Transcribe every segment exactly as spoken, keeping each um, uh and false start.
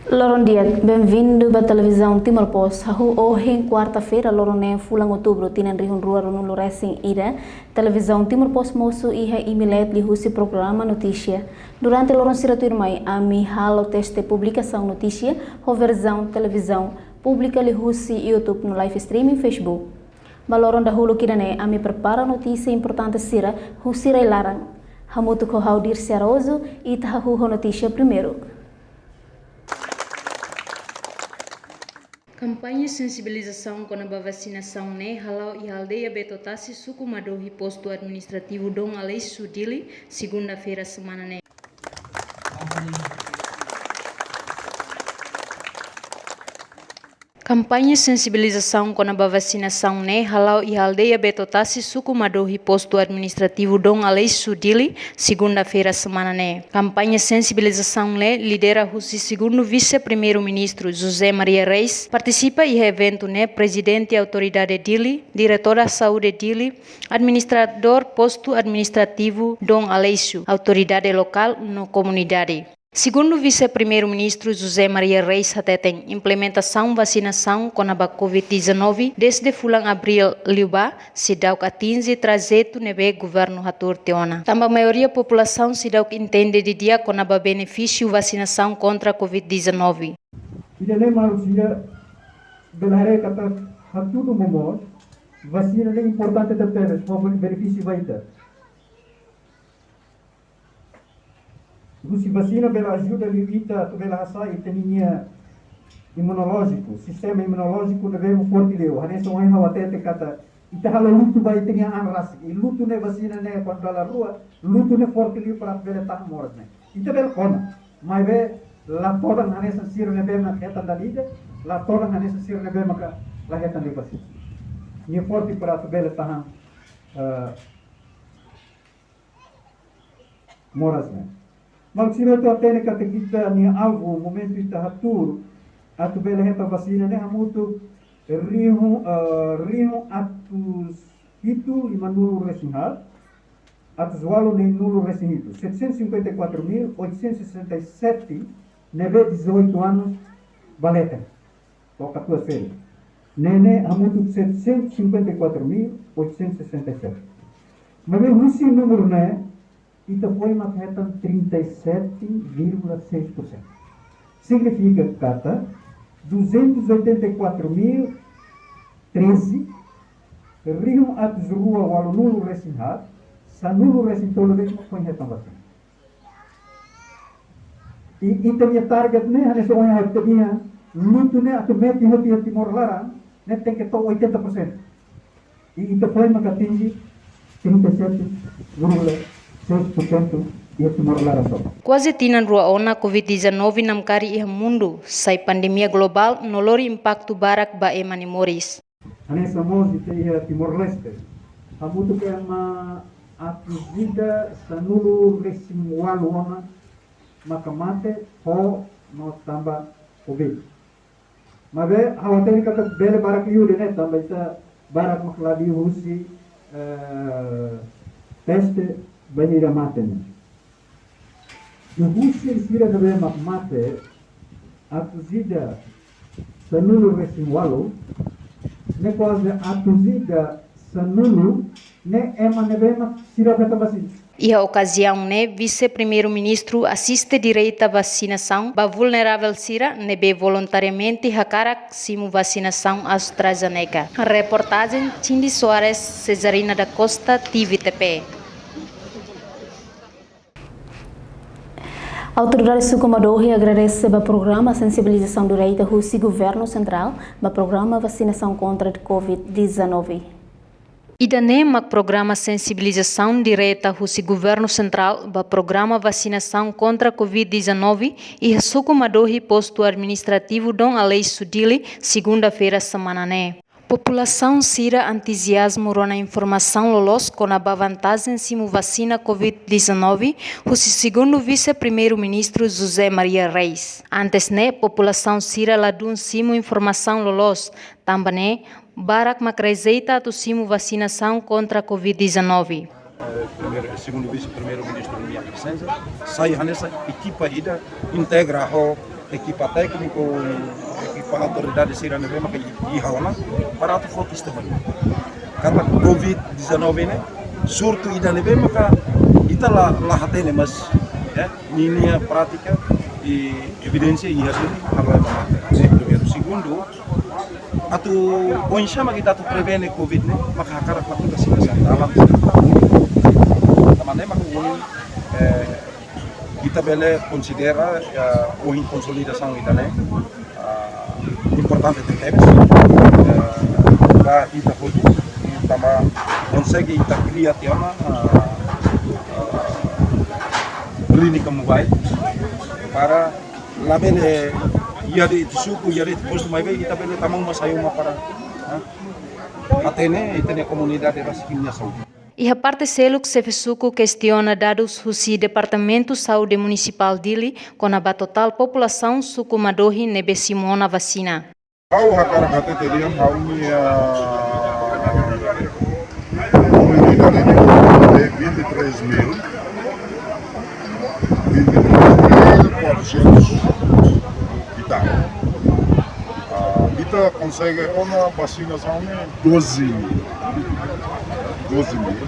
Loron di'ak, benvindu ba Televizaun Timor Post. Hahú ohin kuarta-feira, loron neen fulan outubru, tinan rihun rua ruanulu resin ida, Televizaun Timor Post mosu iha imi-nia leet liuhusi programa notísia. Durante loron sira tuirmai, ami halo teste publikasaun notísia ho verzaun televizaun públika liuhusi YouTube no live streaming Facebook. Ba loron dahuluk ida-ne'e, ami prepara notísia importante sira husi rai-laran. Hamutuk ho ha'u Dirce Araújo, ita hahú ho notísia primeiru. Kampaña sensibilizasaun kona-ba vasinasaun ne'e hala'o iha aldeia Beto Tasi, suku Madohi, postu administrativu Dom Aleixo, Dili, segunda-feira semana ne'e. Kampaña sensibilizasaun kona-ba vasinasaun ne'e hala'o iha aldeia Beto Tasi, suku Madohi, postu administrativu Dom Aleixo, Dili, segunda-feira semana ne'e. Kampaña sensibilizasaun ne'e lidera husi segundu vise-primeiru-ministru José Maria Reis. Partisipa iha eventu ne'e Prezidente Autoridade Dili, Diretora Saúde Dili, Administradór Postu Administrativu Dom Aleixo, autoridade lokál no komunidade. Segundu Vise-Primeiru-Ministru José Maria Reis hateten, implementasaun vasinasaun kona-ba covid dezanove desde fulan Abríl liubá seidauk atinje trajetu ne'ebé governu hatuur tiha ona. Tanba maioria populasaun seidauk entende didi'ak kona-ba benefísiu vasinasaun kontra covid dezanove. Ida-ne'e maluk sira bele haree katak hatudu momoos, vasina ne'e importante tebes, fó benefísiu ba ita. Husi vasina bele ajuda liu ita atu bele hasa'e ita-nia imunolójiku, sistema imunolójiku ne'ebé mak forte liu. Hanesan ohin ha'u hatete katak ita halo lutu ba ita-nia an rasik. I lutu ne'e vasina ne'e kuandu dala rua, lutu ne'e forte liu para bele tahan moras ne'e. Ita bele kona, maibé la todan hanesan sira ne'ebé mak hetan dala ida, la todan hanesan sira ne'ebé maka la hetan liu vasina. Nia forte para atu bele tahan, eh, moras ne'e. Maluk sira atu hatene katak ita-nia alvu momentu ita hatuur atu bele hetan vasina ne'e hamutuk rihun, eh, rihun atus hitu limanulu resin haat, atus ualu neenulu resin hitu, setecentos e cinquenta e quatro mil oitocentos e sessenta e sete ne'ebé dezoito anos ba leten. To'o katuas ferik. Ne'e ne'e hamutuk setecentos e cinquenta e quatro mil oitocentos e sessenta e sete. Maibé husi númeru ne'e, ita foin mak hetan trinta e sete vírgula seis por cento. Signifika katak duzentos e oitenta e quatro mil treze, rihun atus rua ualunulu resin haat, sanulu resin tolu de'it mak foin hetan vasina. I ita-nia target ne'e, hanesan ohin ha'u hatete, lutu ne'e atu mete hotu iha Timor laran ne'e tenke to'o oitenta por cento. I ita foin maka atinje trinta e sete vírgula seis por cento iha Timor laran tomak. Kuaze tinan rua ona covid dezanove namkari iha mundu, sai pandemia globál no lori impaktu barak ba ema nia moris. Hanesan mós ita iha Timor-Leste, hamutuk ema atus ida sanulu resin ualu ona maka mate ho no tanba covid. Maibé ha'u hatene katak bele barak liu ida-ne'e tanba ita barak mak la liu husi, eh, teste bainhira mate ne'e. I husi sira ne'ebé mak mate, atus ida sanulu resin ualu, ne'e kuaze atus ida sanulu ne'e ema ne'ebé mak seidauk hetan vasina. Iha okaziaun ne'e, Vise-Primeiru-Ministru asiste direta vasinasaun ba vulneravel sira ne'ebé voluntariamente hakarak simu vasinasaun AstraZeneca. Reportajen Cindy Soares, Cesarina da Costa, T V T P. Autoridade suku Madohi agradese ba programa sensibilizasaun direta husi Governu Sentrál ba programa vasinasaun kontra covid dezanove. Ida-ne'e mak programa sensibilizasaun direta husi Governu Sentrál ba programa vasinasaun kontra covid dezanove iha suku Madohi, postu administrativu Dom Aleixo, Dili, segunda-feira semana ne'e. Populasaun sira entuziazmu rona informasaun loloos kona-ba vantajen simu vasina covid dezanove husi segundu Vise-Primeiru-Ministru José Maria Reis. Antes ne'e, populasaun sira ladún simu informasaun loloos, tanba ne'e barak mak rejeita atu simu vasinasaun kontra covid dezanove. Eh, primeiru, segundu Vise-Primeiru-Ministru nia prezensa, sai hanesan ekipa ida integra ho Ekipa tékniku, ekipa autoridade sira ne'ebé maka iha ona para atu fó testemuñu. Karena covid dezanove ne'e surtu ida ne'ebé maka ita la, la hatene, mas, ya, ninia prátika i evidénsia iha sini halo ema mate. Primeiru, segundu, atu oinsá mak ita atu prevene covid ne'e, maka hakarak atu kasi dalam. Tanba ne'e maka ohin, eh, ita bele konsidera, eh, ohin konsolidasaun ida-ne'e, ah, importante tebes, eh, ba ita hotu, tanba konsege ita kria tiha ona, ah, ah, klínika mobile para labele iha de'it suku, iha de'it postu maibé ita bele tama uma sai uma para, ah, hatene ita-nia komunidade rasik nia saúde. Iha parte seluk, xefe suku kestiona dadus husi Departamentu Saúde Munisipál Dili kona-ba totál populasaun suku Madohi ne'ebé simu ona vasina. Ha'u hakarak hatete dehan ha'u-nia komunidade ne'e vinte e três mil, vinte e três mil quatrocentos e tal. Ah, ita konsege ona vasinasaun ne'e doze mil. Doze mil.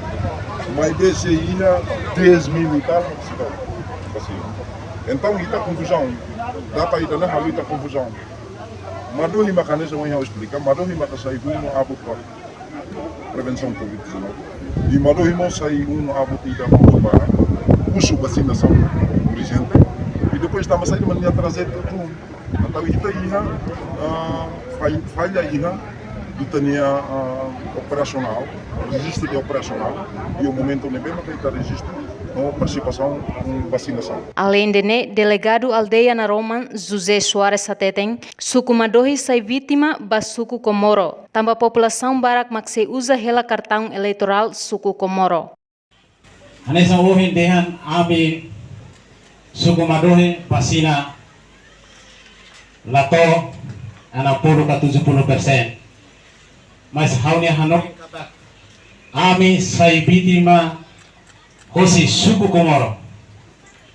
Maibé sei iha dez mil e tal, vasina. Entaun, ita konfuzaun. Data ida-ne'e halo ita konfuzaun. Madohi maka hanesan ohin ha'u esplika, Madohi maka sai unu abut ba prevensaun covid dezanove. I Madohi mós sai unu abut ida mós ba husu vasinasaun urjente. I depois tanba saida mak nia atraza tun. Entaun ita iha, ah, fal-, falla iha ita-nia, ah, operasionál, rejista de operasionál, i iha momentu ne'ebé maka ita rejista no partisipasaun, mm, vasinasaun. Aleinde ne'e, delegadu aldeia Naroman, José Soares hateten, suku Madohi sai vítima ba suku Komoro, tanba populasaun barak mak sei uza hela kartaun eleitorál suku Komoro. Hanesan ohin dehan ami suku Madohi vasina la to'o enam puluh ka tujuh puluh persen. Mas ha'u-nia hanoin katak ami sai vítima hosi suku Komoro.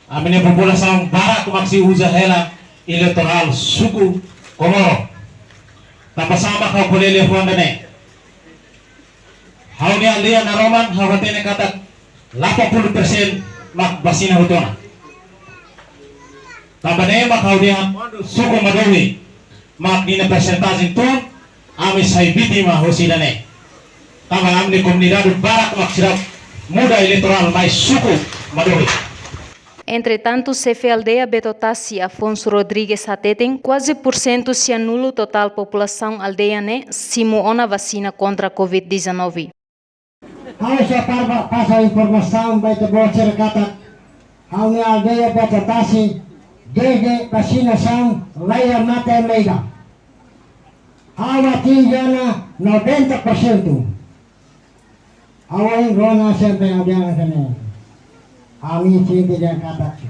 Ami-nia populasaun barak mak sei uza hela eleitorál suku Komoro. Tanba sá mak ha'u ko'alia liafuan ida-ne'e? Ha'u-nia aldeia Naroman, ha'u hatene katak delapan puluh persen mak vasina hotu ona. Tanba ne'e mak ha'u dehan suku Madohi mak ninia persentajen tun, ami sai vítima hosi ida-ne'e. Tanba ami-nia komunidade barak mak sira muda eleitorál mai suku Madohi. Entretantu, xefe aldeia Beto Tasi, Afonso Rodrigues hateten, kuaze porsentu sianulu totál populasaun aldeia ne'e simu ona vasina kontra covid dezanove. Ha'u sei para pasa informasaun ba ita-boot sira katak ha'u-nia aldeia Beto Tasi, dezde vasinasaun la iha mate ema ida. Ha'u atinje ona noventa por cento. Ha'u ohin rona sempre ha'u dehan hanesan ne'e. Ami sente dehan katak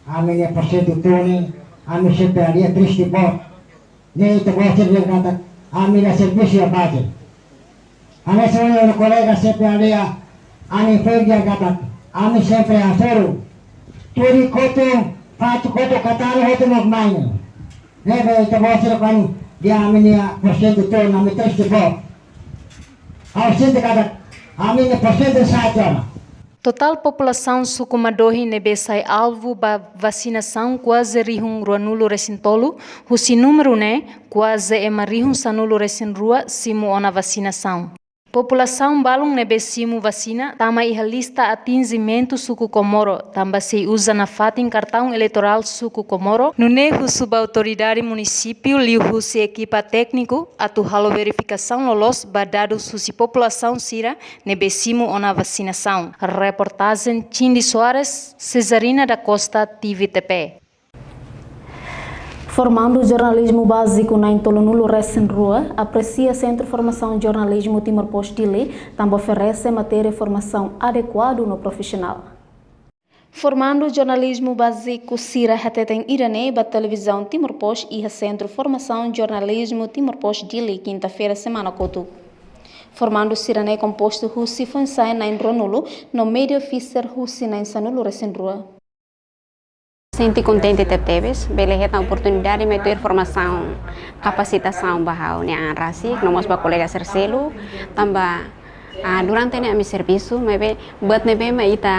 ami-nia porsentu tun ne'e, ami sempre aldeia triste boot. Ne'e ita-boot sira dehan katak ami la servisu iha baze. Hanesan ohin kolega sempre aldeia, ami foin dehan katak ami sempre hasoru. Tuir kotuk, fatuk kotuk, kataru hotu mak mai. Ne'ebé ita-boot sira kuandu dehan ami-nia porsentu tun, ami triste boot. Ha'u sente katak ami-nia porsentu sa'e tiha ona. Totál populasaun suku Madohi ne'ebé sai alvu ba vasinasaun kuaze rihun ruanulu-resin-tolu, husi númeru ne'e, kuaze ema rihun sanulu-resin-rua simu ona vasinasaun. Populasaun balun ne'ebé simu vasina tama iha lista atinjimentu suku Komoro, tanba sei uza nafatin kartaun eleitorál suku Komoro, nune'e husu ba autoridade munisípiu liuhusi ekipa tékniku atu halo verifikasaun loloos ba dadus husi populasaun sira ne'ebé simu ona vasinasaun. Reportajen Cindy Soares, Cesarina da Costa, T V T P. Formandu jornalizmu báziku na'in tolunulu-resin-rua apresia Sentru Formasaun Jornalizmu Timor Post Dili, tanba oferese matéria formasaun adekuadu no profisionál. Formandu jornalizmu báziku sira hateten ida-ne'e ba Televizaun Timor Post iha Sentru Formasaun Jornalizmu Timor Post Dili, kinta-feira semana kotuk. Formandu sira-ne'e kompostu husi foin-sa'e na'in ruanulu no media officer husi na'in sanulu-resin-rua. Sente kontente tebetebes, bele hetan oportunidade mai tuir formasaun, kapasitasaun ba ha'u-nia an rasik, no mós ba kolega sira seluk, tanba, ah, durante ne'e ami servisu, maibé buat ne'ebé mak ita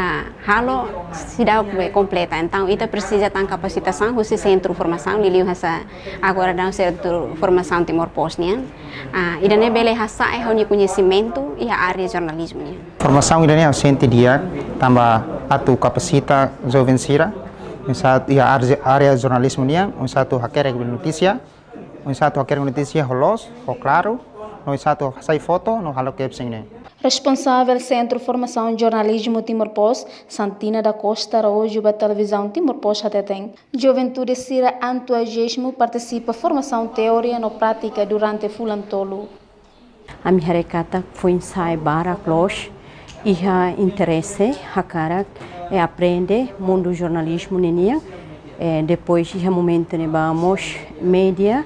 halo seidauk be kompleta. Entaun, ita presiza tan kapasitasaun husi sentru formasaun, liuliu hanesan agora daudaun sentru formasaun Timor Post nian. Ah, ida-ne'e bele hasa'e ha'u-nia koñesimentu iha área jornalizmu nian. Formasaun ida-ne'e ha'u sente di'ak, tanba atu kapasita joven sira, oinsá atu iha área, área jornalizmu nian, oinsá atu hakerek notísia, oinsá atu hakerek notísia ho loos, ho klaru, no oinsá atu hasai foto, no halo caption ne'e. Responsavel Sentru Formasaun Jornalizmu Timor Post, Santina da Costa Araújo, ba Televizaun Timor Post hateten, juventude sira entuziazmu partisipa formasaun teoria no prátika durante fulan tolu. Ami haree katak foin-sa'e barak loos iha interese hakarak, eh, aprende mundu jornalizmu ninian. Eh, depois iha momentu ne'ebá mós média,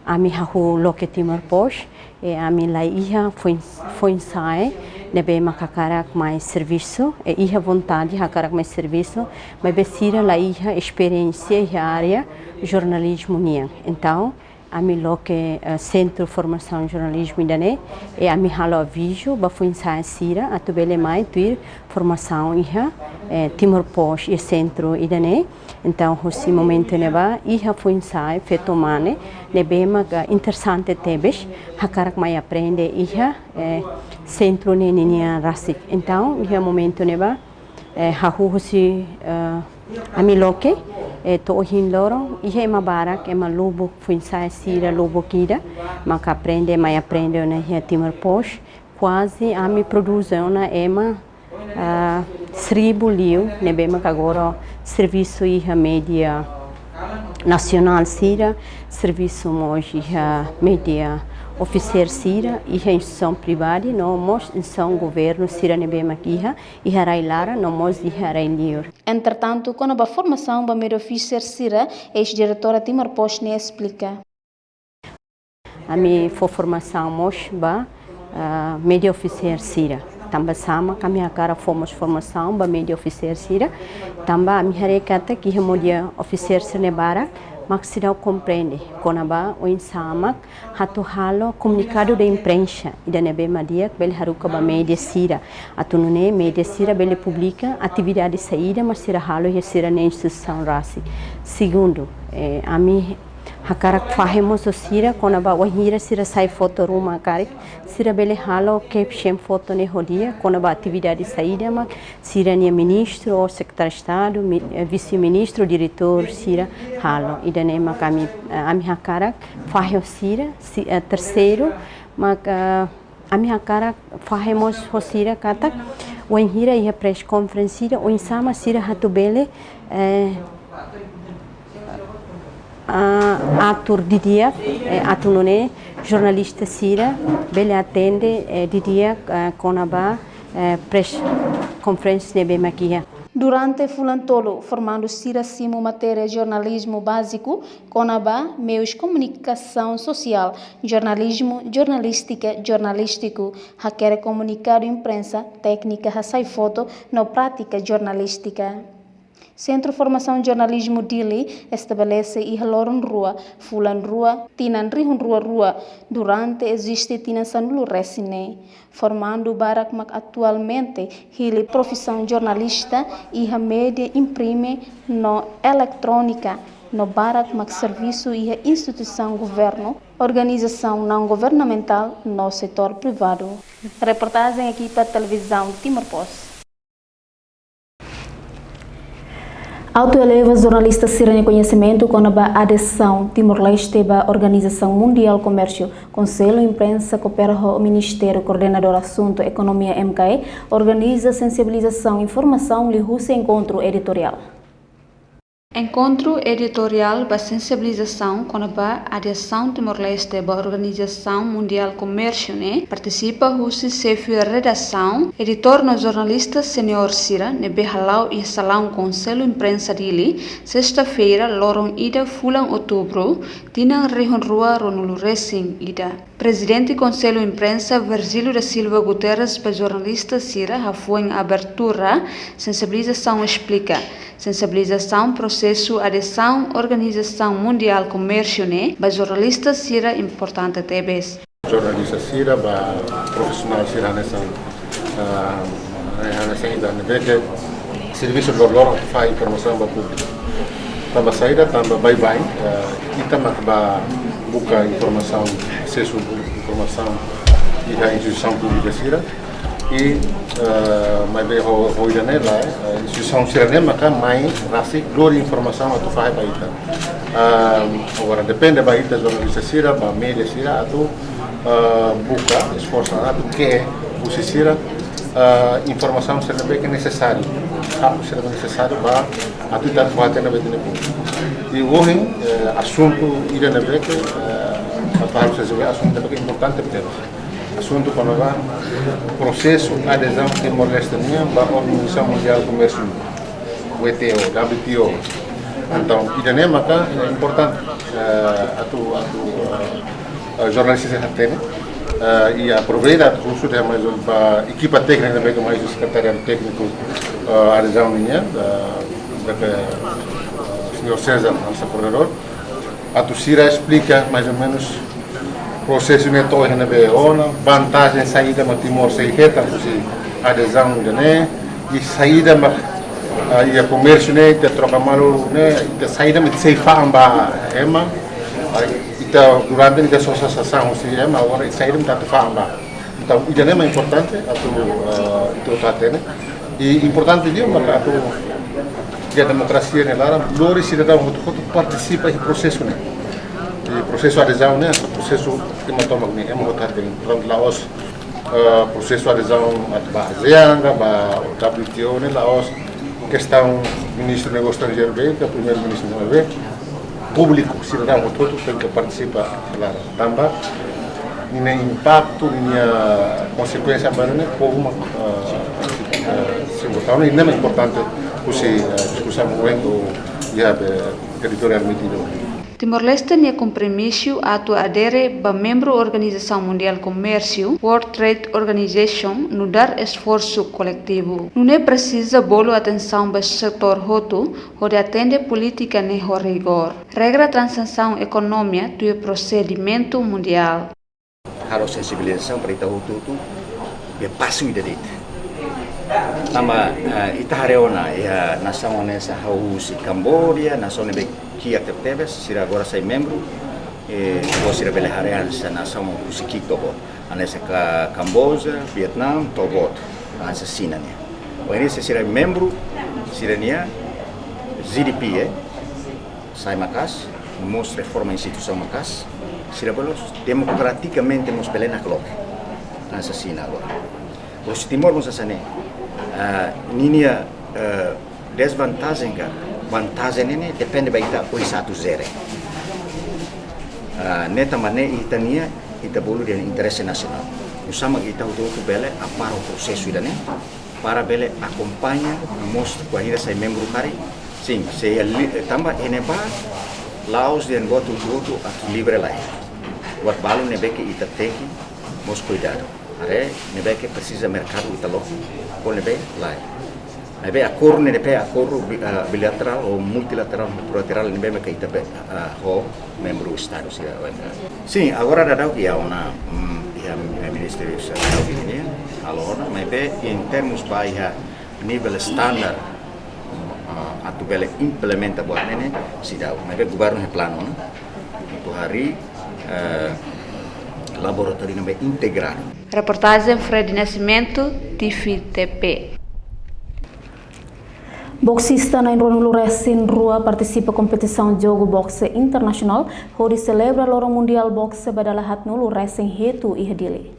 ami hahú loke Timor Post, eh, ami la iha foin, foin-sa'e ne'ebé mak hakarak mai servisu, eh, iha vontade hakarak mai servisu, maibé sira la iha esperiénsia iha área jornalizmu nian. Entaun, ami loke, eh, Sentru Formasaun Jornalizmu ida-ne'e, i ami halo avizu ba foin-sa'e sira atu bele mai tuir formasaun iha, eh, Timor Post iha sentru ida-ne'e. Entaun, husi momentu ne'ebá, iha foin-sa'e feto mane ne'ebé mak, eh, interesante tebes, hakarak mai aprende iha, eh, sentru ne'e ninia rasik. Entaun, iha momentu ne'ebá, eh, hahú husi, eh, ami loke, eh, to'o ohin loron, iha ema barak, ema lubuk, foin-sa'e sira lubuk ida, mak aprende, mai aprende ona iha Timor Post. Kuaze ami prodús ona ema, ah, seribu liu, ne'ebé mak agora servisu iha média nasionál sira, servisu mós iha média ofisiál sira, iha instituisaun privada, no mós instituisaun governu sira ne'ebé mak iha, iha rai-laran, no mós iha rai-liur. Entretantu, kona-ba formasaun ba média ofisiál sira, eis-diretora Timor Post ne'e esplika. Ami fó formasaun mós ba, ah, média ofisiál sira. Tanba sá mak ami hakarak fó mós formasaun ba média ofisiál sira. Tanba ami haree katak iha média ofisiál sira ne'e barak mak seidauk komprende kona-ba oinsá mak atu halo komunikadu de imprensa, ida ne'ebé mak di'ak bele haruka ba média sira. Atu nune'e média sira bele publika atividade saida mak sira halo iha sira-nia instituisaun rasik. Segundu, eh, ami hakarak fahe mós ho sira kona-ba wainhira sira sai foto ruma karik, sira bele halo caption foto ne'e ho di'ak kona-ba atividade saida mak sira-nia ministru ou sekretáriu Estadu, mi-, eh, vise-ministru, diretór sira halo. Ida-ne'e mak ami, eh, ami hakarak fahe ho sira, si-, eh, terseiru, mak, eh, ami hakarak fahe mós ho sira katak, wainhira iha press conference sira, oinsá mak sira atu bele, eh, ah, atur didi'ak, eh, atu nune'e jornalista sira bele atende, eh, didi'ak, eh, kona-ba, eh, press conference ne'ebé mak iha. Durante fulan tolu, formandu sira simu matéria jornalizmu báziku, kona-ba meius komunikasaun sosiál, jornalizmu, jornalístika, jornalístiku, hakerek komunikadu imprensa, téknika hasai foto, no prátika jornalístika. Sentru Formasaun Jornalizmu Dili estabelese iha loron rua, fulan rua, tinan rihun rua rua, durante eziste tinan sanulu-resin ne'e. Formandu barak mak atualmente hili profisaun jornalista iha média imprime no eletrónika, no barak mak servisu iha instituisaun governu, organizasaun naun-governamentál no setór privadu. Reportajen ekipa Televizaun Timor Post. Atu eleva jornalista sira-nia koñesimentu kona-ba adezaun Timor-Leste ba Organizasaun Mundiál Komérsiu, Konsellu Imprensa koopera ho Ministériu Koordenadór Asuntu Ekonomia, M K E, organiza sensibilizasaun informasaun liuhusi enkontru editoriál. Enkontru editoriál ba sensibilizasaun kona-ba adezaun Timor-Leste ba Organizasaun Mundiál Komérsiu ne'e partisipa husi xefe redasaun, editór no jornalista seniór sira ne'ebé hala'o iha salaun Konsellu Imprensa Dili, sesta-feira, loron ida fulan Outubru, tinan rihun rua ruanulu-resin-ida. Prezidente Konsellu Imprensa, Virgílio da Silva Guterres, ba jornalista sira hafoin abertura sensibilizasaun esplika, Sensibilizasaun prosesu adezaun Organizasaun Mundiál Komérsiu ne'e ba jornalista sira importante tebes. Jornalista sira ba profisionál sira hanesan, ah, hanesan ida ne'ebé ke servisu loroloron fahe informasaun ba públiku. Tanba saida, tanba baibain, ah, ita mak ba buka informasaun, asesu informasaun iha instituisaun públika sira. I, eh, maibé ho, ho ida-ne'e lae, eh, instituisaun sira-ne'e maka mai rasik lori informasaun atu fahe ba ita. Ah, agora depende ba ita jornalista sira, ba média sira atu, eh, buka, esforsa atu ke'e husi sira, eh, informasaun sira ne'ebé ke nesesáriu, fato sira nesesáriu ba atu ita atu hatene ba ita-nia públiku. I ohin, eh, asuntu ida ne'ebé ke, eh, atu harus sesuai asuntu ne'ebé ke importante tebes. Asuntu kona-ba prosesu adezaun Timor-Leste nian ba Organizasaun Mundiál Komérsiu, W T O, W T O. Entaun, ida-ne'e maka, eh, importante, eh, atu, atu, eh, eh, jornalista sira hatene, eh, i aproveita atu husu de'it mais um ba ekipa téknika ne'ebé ke mai husi Sekretariadu Tékniku, eh, adezaun nian, eh, ne'ebé ke, eh, señór César, hanesan koordenadór. Atu sira esplika mais ou menus prosesu ne'e to'o iha ne'ebé ona, vantajen saida mak Timor sei hetan husi adezaun ida-ne'e, i saida mak, ah, iha komérsiu ne'e, ita troka malu ne'e, ita saida mak sei fa'an ba ema, ah, ita durante ita sosa sasán husi ema, agora saida mak ita atu fa'an ba. Entaun, ida-ne'e mak importante atu, eh, ita hatene. I importante liu maka atu iha demokrasia nia laran, lori sidadaun hotu-hotu partisipa iha prosesu ne'e. I prosesu adezaun ne'e, prosesu ema tomak ne'e, ema hotu hatene. Portantu, la'ós, eh, prosesu adezaun atu ba ASEAN, ka ba W T O ne'e, la'ós kestaun Ministru Negósiu Estranjeirus de'it, ka Primeiru-Ministru de'it. Públiku, sidadaun hotu-hotu tenke partisipa, klaru. Tanba ninia impaktu, ninia konsekuénsia ba ne'e, povu mak, eh, eh, sei vota. Ne'e mak importante husi, eh, diskusaun ohin iha, eh, editoriál meeting ohin. Timor-Leste nia kompromisu atu adere ba membru Organizasaun Mundiál Komérsiu, World Trade Organization, nu'udar esforsu koletivu. Nune'e presiza bolu atensaun ba setór hotu, hodi atende polítika ne'e ho rigór. Regra tranzasaun ekonomia tuir prosedimentu mundiál. Halo sensibilizasaun para ita hotu-hotu iha pasu ida de'it. Tanba, eh, ita haree ona iha nasaun hanesan ha'u husi Kamboja, nasaun ne'ebé kiak tebetebes, sira agora sai membru, eh, bo sira bele haree hanesan nasaun husi ki'ik to'o boot. Hanesan ka Kamboja, Vietnam, to'o boot, hanesan Xina nian. Ba ini se sira membru, sira-nia G D P, eh, sai maka'as, mós reforma instituisaun maka'as, sira bolu demokratikamente mós bele nakloke. Hanesan Xina agora. Husi Timor mós hanesan ne'e. Ah, ninia, eh, desvantajen ka vantajen ne'e depende ba ita oinsá atu jere. Ah, ne'e tanba ne'e ita-nia, ita bolu dehan interese nasionál. Oinsá mak ita hotu-hotu bele apara prosesu ida-ne'e, para bele akompaña, mós bainhira sai membru karik. Sin, sei li-, eh, tanba iha ne'ebá, la'ós dehan buat hotu-hotu atu livre lae. Buat balu ne'ebé ke ita tenke mós kuidadu. Haree ne'ebé ke presiza merkadu ita loke, ho ne'ebé lae. Ne'ebé akordu ne'ebé akordu bi-, ah, bilaterál ou multilaterál, plurilaterál ne'ebé ke ita be, ah, ho membru Estadu sira O M K. Sin, agora daudaun iha ona, mm, iha, iha Ministériu Saúde nian, halo ona, maibé em termos ba iha nivel standar, ah, atu bele implementa buat ne'e ne'e seidauk. Maibé governu iha planu ona atu harii, eh, laboratóriu ne'ebé integradu. Reportajen Fred Nascimento, T V T P. Boksista na'in ruanulu resin rua partisipa kompetisaun jogu bokse internasionál hodi selebra loron mundiál bokse ba dala haatnulu resin hitu iha Dili.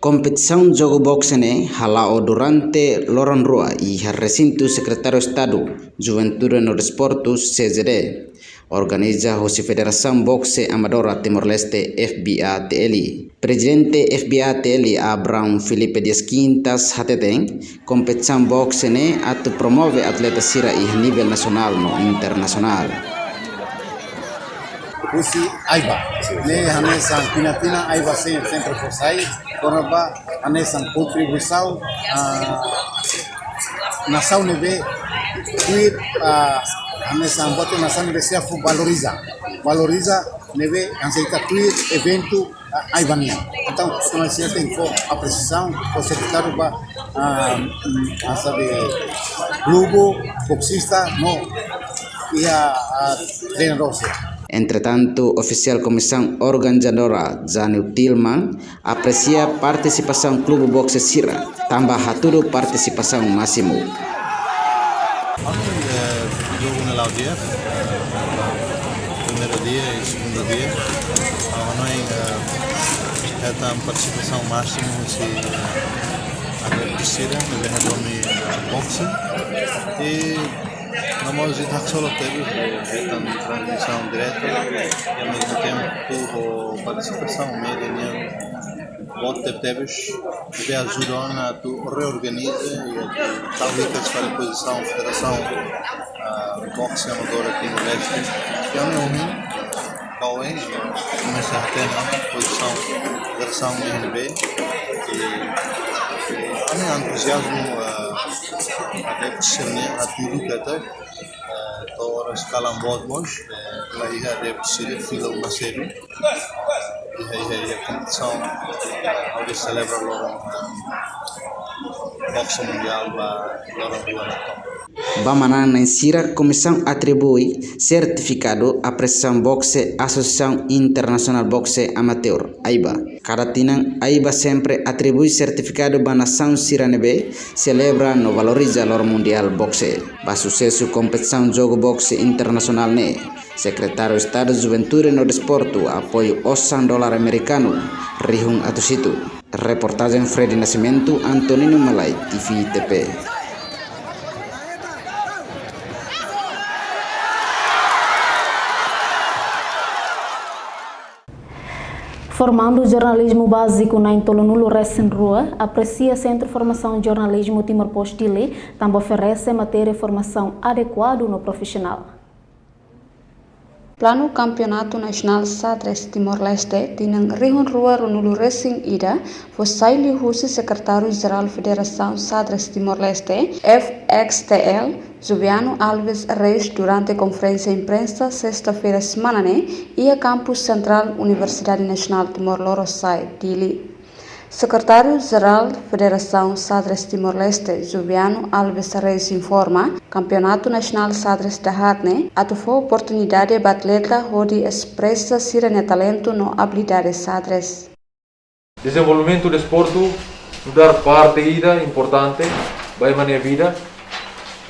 Kompetisaun jogu bokse ne'e hala'o durante loron rua iha resintu Sekretáriu Estadu Juventude no Desportu, C J D, organiza hosi Federasaun Bokse Amadora Timor-Leste, F B A T L. Prezidente F B A T L, Abrão Filipe Dias Quintas, hateten, kompetisaun bokse ne'e atu promove atleta sira iha nivel nasionál no internasionál. Husi AIBA. Ne'e hanesan tinan-tinan AIBA sei sempre fó sai, kona-ba hanesan kontribuisaun, ah, nasaun ne'ebé Tuir, ah, hanesan buat nasaun ne'ebé sira fó valoriza. Valoriza ne'ebé hanesan ita tuir eventu, ah, ai-bainhira. Entaun, ita-nia sira tenke fó apresiasaun, fó sertifikadu ba, ah, mm, hanesan klubu, boksista, no iha, ah, treinadór sira. Entretantu, ofisiál komisaun organizadora, Janil Tilman, apresia partisipasaun klubu bokse sira, tanba hatudu partisipasaun másimu. Ohin, eh, jogu ne'e la'o di'ak, eh, primeiru dia i segundu dia. Ah, ohin, eh, hetan partisipasaun másimu husi, eh, adeptu sira ne'ebé hadomi bokse. I no mós ita haksolok tebes, eh, hetan transmisaun direta, i ao mesmo tempo ho partisipasaun média nian boot tebetebes, ne'ebé ajuda ona atu reorganiza i atu tau hikas fali pozisaun Federasaun, ah, Bokse Amadora Timor-Leste. I ami ohin, ba oin, komesa hatene pozisaun federasaun ne'ebé, i, i ami entuziazmu, ah, adeptu sira-nia hatudu katak, eh, to'o oras kalan boot mós, eh, la iha adeptu sira fila ona sedu. Iha, iha, iha kompetisaun, eh, hodi selebra loron, eh, bokse mundiál ba loron rua natoon. Ba manán-na'in sira, komisaun atribui sertifikadu apresiasaun bokse Asosiasaun Internasionál Bokse Amateur, AIBA. Kada tinan, AIBA sempre atribui sertifikadu ba nasaun sira ne'ebé selebra no valoriza loron mundiál bokse. Ba susesu kompetisaun jogu bokse internasionál ne'e, Sekretáriu Estadu Juventude no Desportu apoiu osan dolar amerikanu rihun atus hitu. Reportajen Freddy Nascimento, Antonino Malai, T V T P. Formandu Jornalizmu Báziku na'in tolunulu resin rua apresia Sentru Formasaun Jornalizmu Timor Post Dili, tanba oferese matéria formasaun adekuadu no profisionál. Planu Kampeonatu Nasionál Xadrez Timor-Leste tinan rihun rua ruanulu resin ida fó sai liuhusi Sekretáriu Jerál Federasaun Xadrez Timor-Leste, F X T L, Juviano Alves Reis durante konferénsia imprensa sesta-feira semana ne'e iha kampus sentrál Universidade Nasionál Timor Lorosa'e, Dili. Sekretáriu Jerál Federasaun Xadrez Timor-Leste, Juviano Alves Reis informa, Kampeonatu Nasionál Xadrez dahaat ne'e atu fó oportunidade ba atleta hodi espresa sira-nia talentu no abilidade xadrez. Dezenvolvimentu desportu nu'udar parte ida importante ba ema nia vida,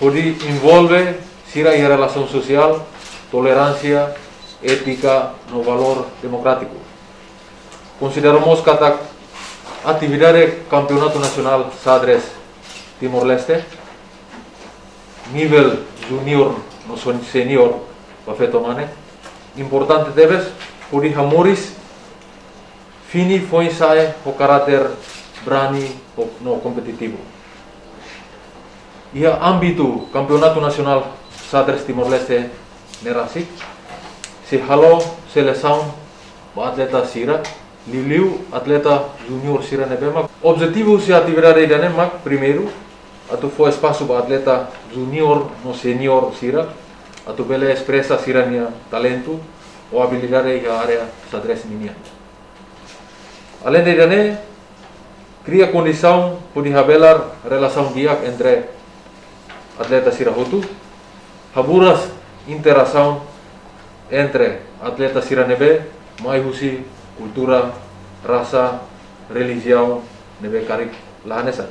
hodi envolve sira iha relasaun sosiál, toleránsia, étika no valór demokrátiku. Konsidera mós katak atividade Kampeonatu Nasionál Xadrez Timor-Leste, nivel junior no son-, senior, ba feto mane, importante tebes, hodi hamoris fini foin-sa'e ho karáter brani ho, no kompetitivu. Iha ámbitu Kampeonatu Nasionál Xadrez Timor-Leste ne'e rasik, sei halo selesaun ba atleta sira, liuliu atleta junior sira ne'ebé mak. Objetivu husi atividade ida-ne'e mak, primeiru, atu fó espasu ba atleta junior no senior sira atu bele espresa sira-nia talentu ou abilidade iha área xadrez ninian. Aleinde ida-ne'e, kria kondisaun hodi habelar relasaun di'ak entre atleta sira hotu, haburas interasaun entre atleta sira ne'ebé mai husi kultura, rasa, relijiaun ne'ebé karik la hanesan.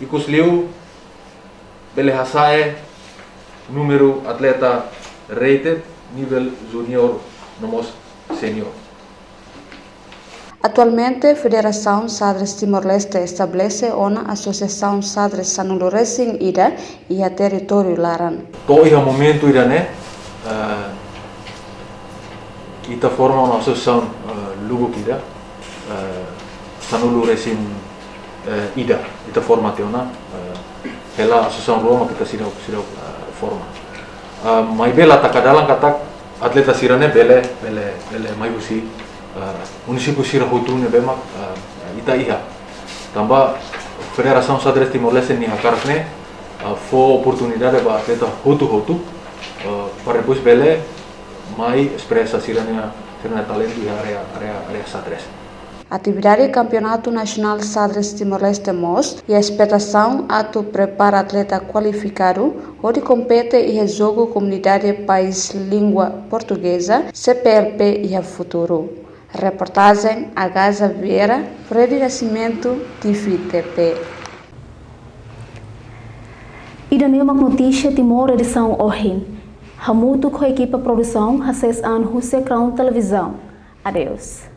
Ikusliu bele hasa'e númeru atleta rated nivel junior no mós senior. Atualmente, Federasaun Xadrez Timor-Leste estabelese ona Asosiasaun Xadrez sanulu resin ida iha territóriu laran. To'o iha momentu ida-ne'e, eh, ita forma ona asosiasaun, eh, lubuk ida, eh, sanulu resin, eh, ida, ita forma tiha ona, eh, hela asosiasaun rua mak ita seidauk, seidauk, eh, forma. Eh, maibé la taka dalan katak atleta sira-ne'e bele, bele, bele mai husi, eh, munisípiu sira hotu ne'ebé mak, eh, ita iha. Tanba Federasaun Xadrez Timor-Leste nia hakarak ne'e, ah, fó oportunidade ba atleta hotu-hotu, ah, para depois bele mai espresa sira-nia, sira-nia talentu iha área, área, área xadrez. Atividade Kampeonatu Nasionál Xadrez Timor-Leste mós iha espetasaun atu prepara atleta kualifikadu hodi kompete iha jogu Komunidade País Língua Portugeza, C P L P, iha futuru. Reportajen Agaza Vieira, Freddy Nascimento, T V T P. Ida-ne'e mak notísia Timor edisaun ohin. Hamutuk ho ekipa produsaun, Hases An husi Crown Televizaun. Adeus.